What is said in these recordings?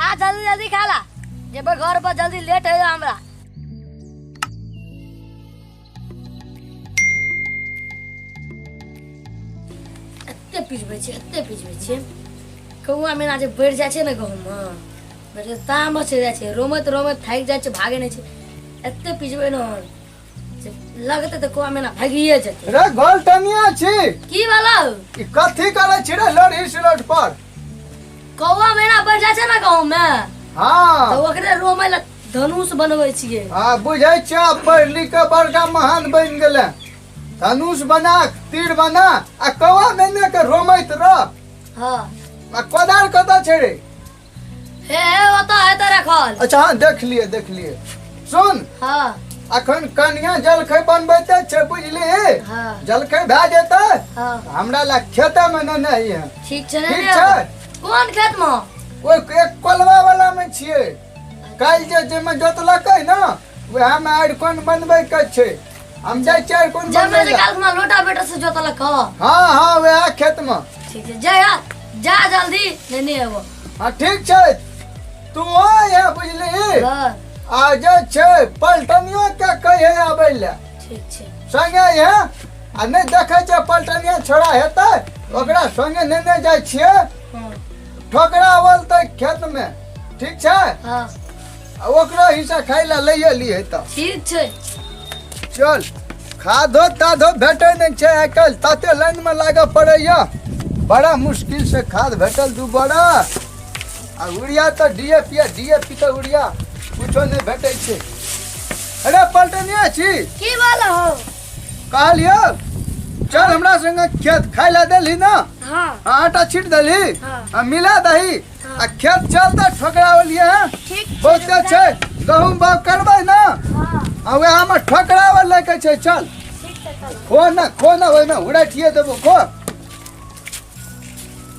खा जल्दी जल्दी खा ला जेबै घर पर जल्दी लेट होइया हमरा। एते पिजबै छै एते पिजबै छै कौआ मैना जे बढ़ि जाइ छै ने गहूँममे बढ़ि तामस चढ़ि जाइ छै रोमैत रोमैत थाकि जाइ छै भागै नहि छै एते पिजबै ने जे लगतै तऽ कौआ मैना भागिए जेतै। रे गोलटनिया छी। की भेलौ? ई कथी करै छी रे लोढ़ी सिलौट पर? कौआ मैना बढ़ि जाइ छै ने गहूँममे। हाँ। तऽ ओकरे रोमै लए धनुष बनबै छियै। हाँ बुझै छियै आब पढ़ि लिख कऽ बड़का महान बनि गेलै। धनुष बना तीर बना आ कौआ मैना के रोमैत रह। हाँ। आ कोदार कतऽ छै रे? हे हे ओतऽ हेतै रखल। अच्छा हाँ देख लिए देख लिए। सुन। हाँ। अखन कनिया जलखै बनबैते छै बुझली। हाँ। जलखै भए जेतै। हाँ। हमरा ला खेते में ने नहीं है। ठीक छै ने? ठीक छै। कोन खेत में? ओहि एक कोलवा वाला में छियै। काल्हि जे जाहिमे जोतलकै ने वएह में आड़ि बनबै के छै। हम जाइ छियै आड़ि जब बनबै जे लए। काल्हि खुना लोटा बेटा से जोतलक। हाँ हाँ वएह खेत में। ठीक छै जा यार जा जल्दी नहीं नहीं एबो। हाँ ठीक छै तू आ यहाँ बुझली। हाँ। आ जे छै पलटनियो के कहे आबै लए। ठीक छै। संगे यहाँ आ नहि देखै छै पलटनिया छोड़ा हेतै ओकरा संगे नेने जाइ छियै। हाँ। ठोकरा बोलतै खेत में। ठीक छै? हाँ। आ ओकरो हिस्सा खाइ लए लैए लिहे तऽ। ठीक छै। चल खादो तादो भेटै नहि छै आइ काल्हि तते लाइनमे लागऽ पड़ैया बड़ा मुश्किल से खाद भेटल दू बोरा आ यूरिया तऽ D A P D A P तऽ यूरिया कुछो नहि भेटै छै। अरे पलटनिया छी। की बोल हो? कहलियौ चल हमरा संगे खेत खाइ लए देलही ने। हाँ। आटा छीट देलही। हाँ। आ मिला दही। हाँ। आ खेत चल तऽ ठोकरावलियै हँ। ठीक छै, बहुते छै गहूम बाग करबै ने। हाँ। आ वएह मे ठोकरावल लए के छै चल। ठीक छै चल। खो ना खो ना ओहिमे उड़ैठिए देबो खो।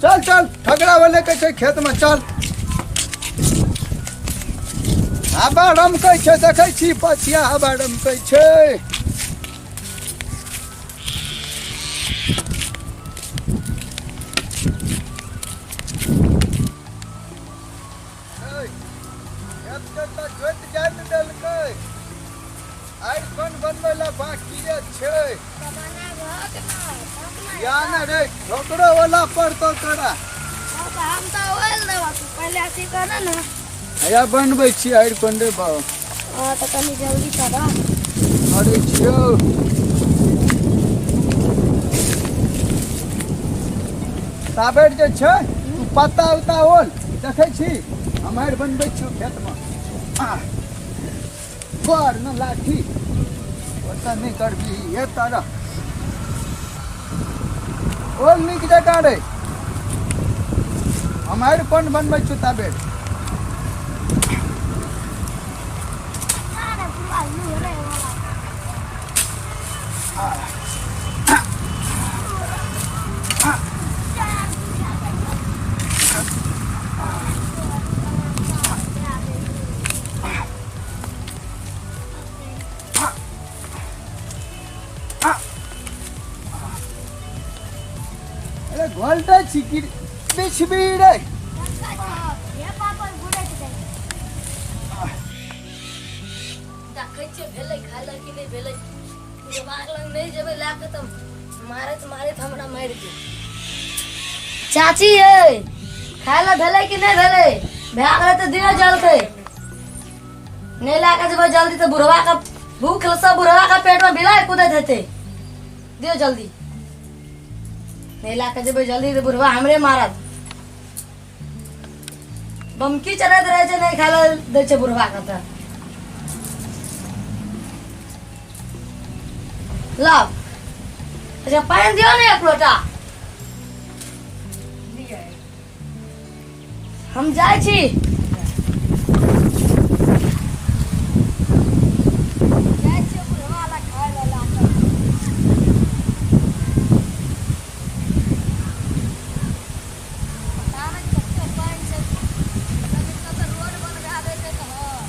चल चल ठोकरावल लए के छै खेत मे चल। हवा रमकै छै देखै छी पछिया हवा रमकै छै। जोति जाति देलकै आइ कोन बनबै लए बाकिए छै। या ने रे ठोकरो वाला पड़तौ तोरा। हम तऽ ओल देबऽ तू पहिले अथी कर ने। हैया बनबै छी आड़ि कोन रे बाबा। हाँ तऽ कनि जल्दी करऽ। करै छियौ। साबेर जे छै तू पत्ता उत्ता ओल देखै छी हम आड़ि बनबै छियौ खेतमे। कर न लाठी ओतऽ नहि करबी हे तरह ओल नीक जकाँ रे। हम आड़ि कोन बनबै छियौ ताबेर। अरे घोलटे छी कि बिछबी रे। देखै छियै भेलै खाय लए कि नहि भेलै। बुढ़बाक लग नहि जेबै लए कऽ तऽ मारैत मारैत हमरा मारि देत। चाची ये खाय लए भेलै कि नहि भेलै? भए गेलै तऽ दियौ जलखै। नहि लए कऽ जेबै जल्दी तऽ बुढ़वा के भूख सब बुढ़वा के पेट में बिलाइ कुदैत हेतै। दियौ जल्दी। नहि लए कऽ जेबै जल्दी तऽ बुढ़वा हमरे मारत। बमकी चढ़ैत रहै छै नहि खाय लए दै छै बुढ़वा के तऽ। लाउ अच्छा पानि दियौ ने एक लोटा। हम जाइ छी। जाइ छियै बुढ़वा लए खाय लए लए कऽ। पता नहि कते पानि छै। कनि कतऽ रोड बनबा देतै तऽ हँ।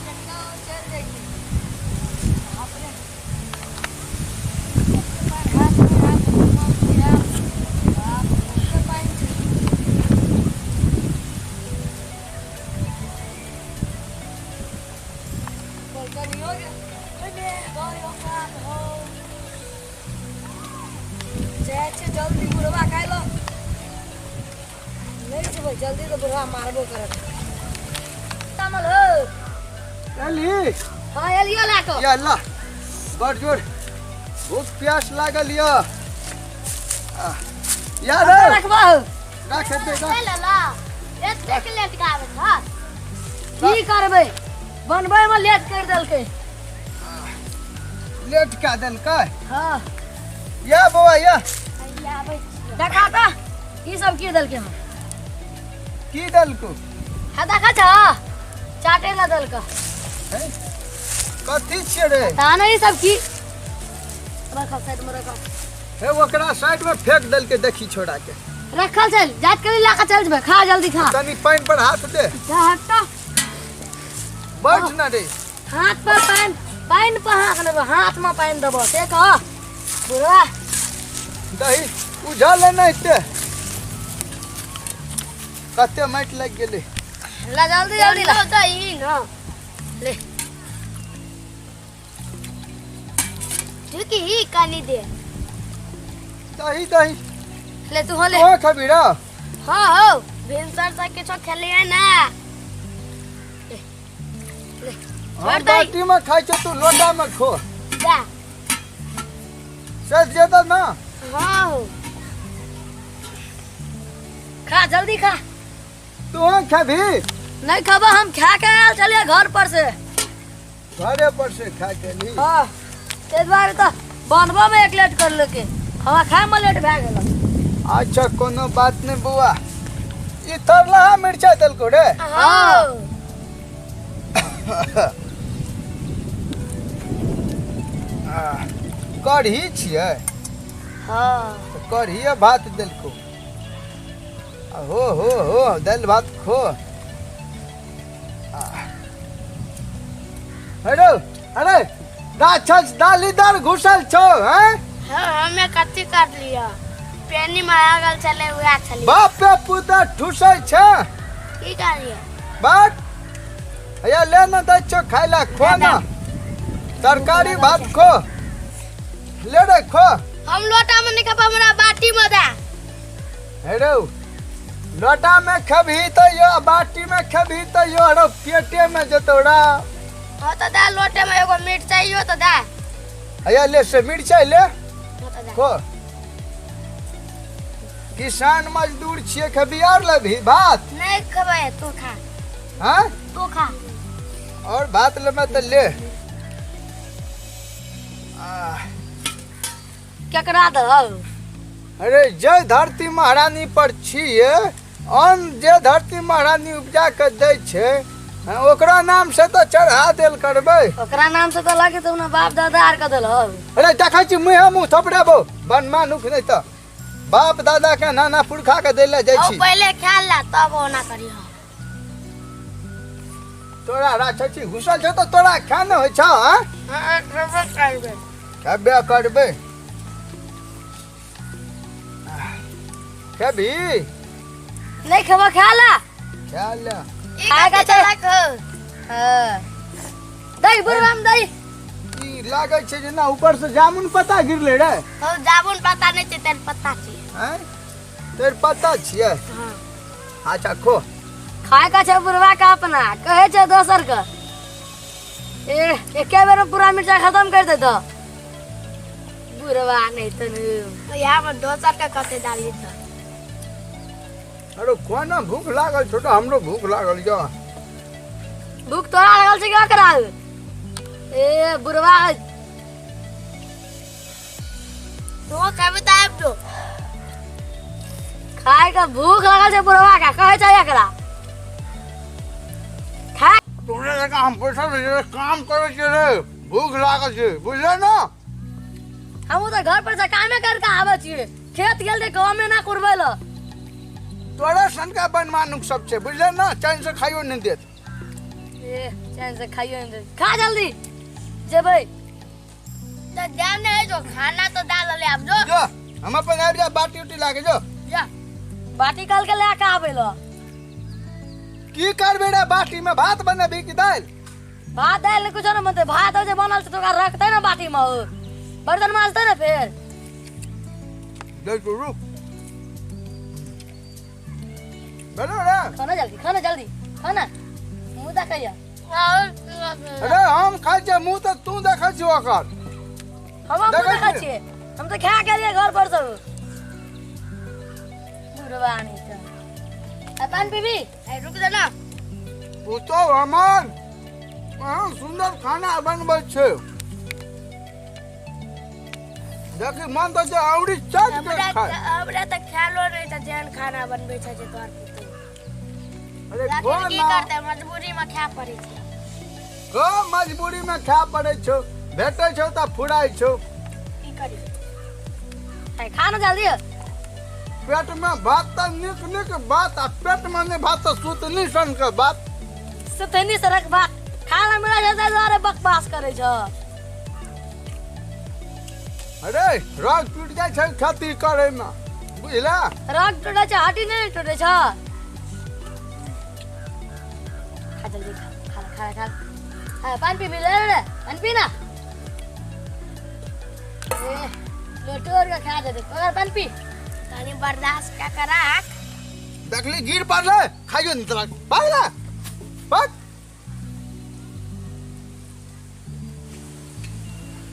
चटका चलि जैतै। बाप रे। कते पानि हाथ मे हाथ मे बाप रे, बहुते पानि छै। जल्दी बुढ़वा खाय लो नहीं जेबै जल्दी तो बुढ़वा मारबो करत तामल हो। एली। हाँ एलियो ला को। या अल्लाह बड़ जोर भूख प्यास लागल या यार रखबा राख दे राख। लला एतेक लेट गाबै छ की करबै बनबै में लेट कर देलकै। लेट का देलकै? हाँ या बौआ या देखा त ई सब की देलकै हम की देलको? हाँ देखा छ चाटे ला देलका। कथी छियै रे? ता नहीं सब की रखल साइड में रखल। हे ओकरा साइड में फेंक देलकै देखी छोड़ा के रखल चल जात के ला के चल जेबै खा जल्दी खा। तनी पानि पर हाथ दे। जा हटा बैठ ना रे। हाथ पर पानि पानि पर हाथ लेबो हाथ में पानि देबो से कह बुढ़वा। दही उझल नहीं ते कते माटि लागि गेलै। ला जल्दी जल्दी ला दही न ले रुकी ही कनी दे। दही दही ले तू ले। ओ खबी रा। हां हो भिनसर से किछो खेलिए ना। ले ले हम बाटी में खाइ छौ तू लोटा में खो। जा सज जेतौ ना। हां हो खा जल्दी खा। तू खेबी? नहीं खबा हम खा के आयल चलिए घर पर से। घरे पर से खा के ली। हां ते दुआरे तो बनबो में एक लेट कर लेके हमरा खाए में लेट भए गेल। अच्छा कोनो बात नहीं बुआ। ई तरला मिर्चा देलको रे? हां कढ़ी छियै? हां कढ़िए भात देलको। हो हो हो दालि भात खो। हेलो अरे राक्षस दाली दाल घुसल छौ हैं? हां हमें कथी कर लिया पेनी में आ गेल छले उहा छली। बाप पे पुता ठुसै छै। की कर लिया बाट हैया ले न दै छौ खाइ ला खो ना तरकारी भात खो ले रे खो। हम लोटा में नहीं खब हमरा बाटी में दे। हेरो लोटा में खेबही तो यो बाटी में खेबही तो यो अरे पेटे में जेतौ रा। हां तो दे लोटे में एगो मिरचाइयो तो दे। हैया ले से मिरचाई ले खो। किसान मजदूर छियै खेबही और लेबही भात? नहीं खेबै तू खा। हां तू खा और भात लेबै त ले। केकरा दहौ? अरे जय धरती महारानी पर छियै अन्न जे धरती महारानी उपजा के दै छै ओकरा नाम से तो चढ़ा देल करबै। ओकरा नाम से तो लगे तो बाप दादा आर के देलहौ। अरे देखै छी मुँहे मुँह थपड़ेबौ बनमानुख नहीं तो बाप दादा के नाना पुरखा के दै जाइ छी। पहले ख्याल ला तब ओना करिहो। तोरा राक्षस छी घुसल छौ तो तोरा खाना होइ छौ? हां हां खेबे करबै। खेबे करबै। खेबी? नहीं खेबो खा ला। खा ला। खाएगा चल। हां दही बुढ़वा में दही। ई लागै छै जेना ऊपर से जामुन पत्ता गिरलै रे। हम जामुन पत्ता नहीं छै तेर पत्ता छै। हैं तेर पत्ता छियै? हां अच्छा खो। खाए का छै बुढ़वा का अपना कहे छै दोसर के ए एके बेर में पूरा मिर्चा खत्म कर देतो बुढ़वा नहीं तो यहाँ पर दोसर के कते डाली छ। अरे कोना भूख लागल छौ त हमरो भूख लागल यो। भूख तोरा लागल छै कि ओकरा? ए बुढ़वा तू खेबी त आबि जो। खाए के भूख लागल छै बुढ़वा के कहे छै एकरा खा। तोरे जकाँ हम पैसा दै छियै काम करै छियै रे भूख लागल छै बुझले ना। हमहूँ तऽ घर पर से कामे करके आबै छियै खेत गेल रहे गाँव में ना कुरबै ल। तोरे सनका बनमानुख सब छै बुझले ना चैन से खाइयो नहीं देत। ए चैन से खाइयो नहीं देत खा जल्दी जेबै। तो जान नहीं जो खाना तो डाल ले आब जो। जो हम अपन आबि जा बाटी उटी लागे जो। जा बाटी कल के लए के आबै ल। की करबे रे बाटी में भात बनेबी कि दालि? भात दालि कुछो न बनतै भात जे बनल छै तो ओकरा रखतै ना बाटी में बर्तन माजतै ना फेर। देख रुक भेलो रे। खाना जल्दी, खाना जल्दी, खाना मुँह देखैया। अरे हम खाइ छियै मुँह तऽ तू देखै छी ओकर। हम मुँह देखै देखै छियै। छियै, हम तऽ खा गेलियै घर पर सब। बुढ़वा नहीं तऽ आ पान पीबी। ए, रुक जा ना। पुतहु हमर एहन सुन्दर खाना बनबै छै, देखी मन तऽ छै औरी चाटि के हमरा खाय। हमरा तऽ ख्यालो नहि छै जेहन खाना बनबै छै जे तोहर पुतहु। अरे लेकिन खो की ना। करतै, मजबूरी में खाय पड़ै छै। खो, मजबूरी में खाय पड़ै छौ, भेटै छौ तऽ फुराइ छौ। की करी? ए, खाना जल्दी। पेट में भात तऽ नीक नीक बात, आ पेट में नहि भात तऽ सुतनी सन के बात। सुतनी सनक बात। खाना मिलै छै ताहि दुआरे बकवास करै छौ। अरे रग टूटि जाइ छै खेती करै में, बुझला? रग टूटै छै, हड्डी नहि टूटै छै। खा जल्दी, खा खा खा खा खा। पान पी ले रे, पान पी ना। ए लोटो और खा दे पकड़, पान पी। तनी बर्दाश्त का करा। देखली गिर पड़लै, खाइयो नहि तोरा पड़ला पक।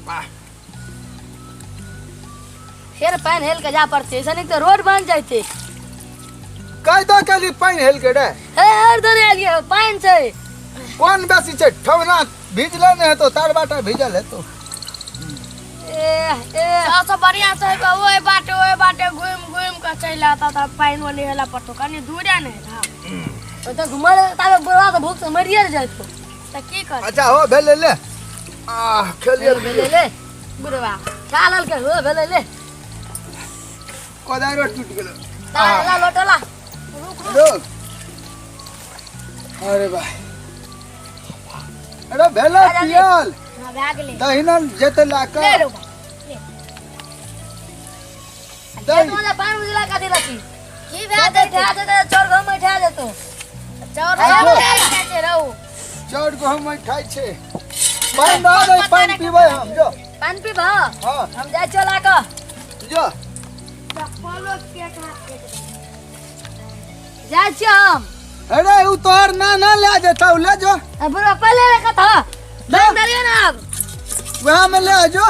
वाह। फेर पानि हेल के जा पड़तै, ऐसा नहीं तऽ रोड बन जैते। कहि दऽ केली पानि हेल के रे। हे हर दने एलियै, पानि छै। कोन बेसी छै, ठौना भिजले नहि हेतौ, तार बाटा भिजल हेतौ। ए ए सबसँ बढ़िया छै कि ओहि बाटे ओहि बाटे घुमि घुमि कऽ चलि आता तऽ पानि ओने हेला पड़तौ, कनि दूरे नहि हेतौ। ओतऽ घुमल ताबे बुढ़वा तऽ भूख से मरिए ने जैतौ। तऽ की कर? अच्छा हो भेलै, ले आ खेलिए। भेलै ले, बुढ़वा खा लेलकै, हो भेलै ले। कोदारियो टूटि गेलै। ला लोटोला। रुक। अरे भाई, अरे भेलै पियल। हाँ, भए गेलै। दहिना जेतै लए ले कऽ। रो बा, ले। दही। तोरा पानि उजला कथी लगी? की भए भए जेतै, जेतै? ठा जेतै, चोर गहूम बैठा जेतौ। चाउर आ, गहूम खाइ छै रहू। चाउर गहूम खाइ छै। पानि दऽ दे, पानि पीबै हम, जो। पानि पीबह? हाँ। हम जाइ छियौ लए कऽ। जो। चप्पलो के हाथ फेंक दे। जाइ छियौ हम। अरे उ तोहर ना ना ले जेतौ, ले जो। आ बुढ़वा पहिले रे कथा। ले। धरियो ना आब। वएह में ले जो।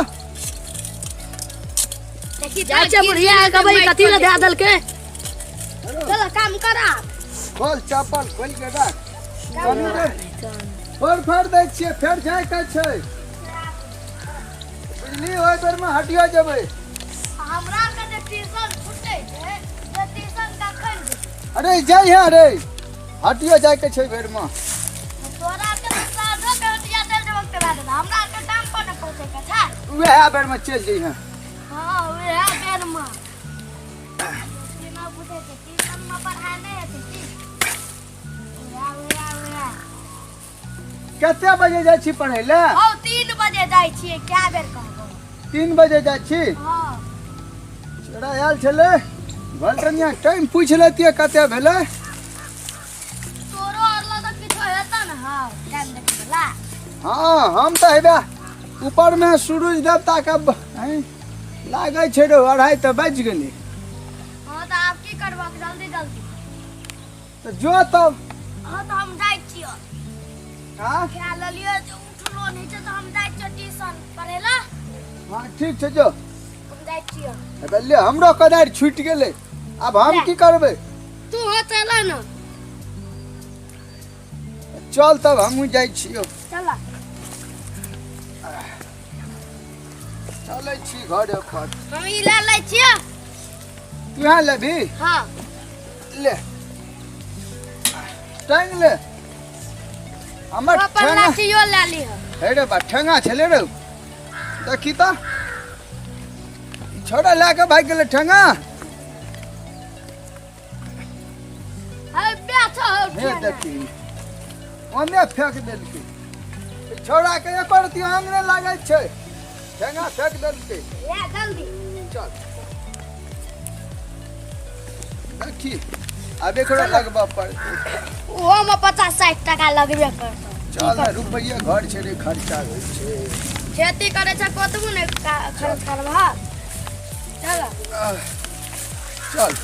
देखी जाइ छियौ बुढ़िया के कहबै कथी लए दए देलकै। चल काम करा। खोल चप्पल, खोल के राख। कनी देर फोड़ फाड़ दै छियै, फेर जाय के छै। बिजली ओहि बेर में हटियो जेबै। हमरा के जे ट्यूशन छूटै छै, से ट्यूशन कखन जेतै? अरे जाइ है रे, हटियो जाय के छै बेर में। तोरा के तऽ साँझो के हटिया चलि जेबौ के बाद, हमरा के टाइम पर ने पहुँचै के छै। वएह बेर में चलि जइहे। हाँ, वएह बेर में। केना बुझै छै, ट्यूशन में पढ़ाइ नहि हेतै की? वएह वएह वएह। कते बजे जाइ छी पढ़ै लए? हौ, 3 बजे जाइ छियै, कए बेर कहबौ? 3 बजे जाइ छी? हाँ। छोड़ा आयल छलै भलटनिया, टाइम पूछि लेतियै कते भेलै। तोरो आर लग तऽ किछो हेतौ ने? हाँ, टाइम देखै बला। हाँ, हम तऽ हेबे ऊपर में सूरज देवता के हैं, लागै छै रे 2:30 तऽ बाजि गेलै। हाँ तऽ आब की करबह, जल्दी जल्दी तऽ जो तब। हाँ तऽ हम जाइ छियौ। हाँ? खा लेलियै जे उठलो नहि छै, तऽ हम जाइ छियौ ट्यूशन पढ़ै लए। हाँ ठीक छै, जो। हम जाइ छियौ। हेबे ले, हमरो कोदारि छूटि गेलै, आब हम की करबै? तू हो चल ने। चल तब हमहूँ जाइ छियौ। चल। चलै छी घरे पर। हम ई लए लै छियौ। तू यहाँ लेबही? हाँ। ले टांग ले हमर अपन ठेंगा। लाठियो लए लिह। हे रे बा, ठेंगा छलै रे, देखी तऽ ई छोड़ा लए कऽ भागि गेलै ठेंगा। हे बेच हौ हे ठेंगा। देखी ओने फेंक देलकै ई छौड़ा के, एको रत्ती आंग नहि लागै छै, ठेंगा फेंक देलकै। ले जल्दी। चल देखी आब एकरो लगबऽ पड़तै। ओहोमे 50-60 टाका लगबे करतौ। चल ने, रुपैआ घर छै रे, खर्चा होइ छै। खेती करै छै कतबो नहि खर्च करबह। चल। आह, चल।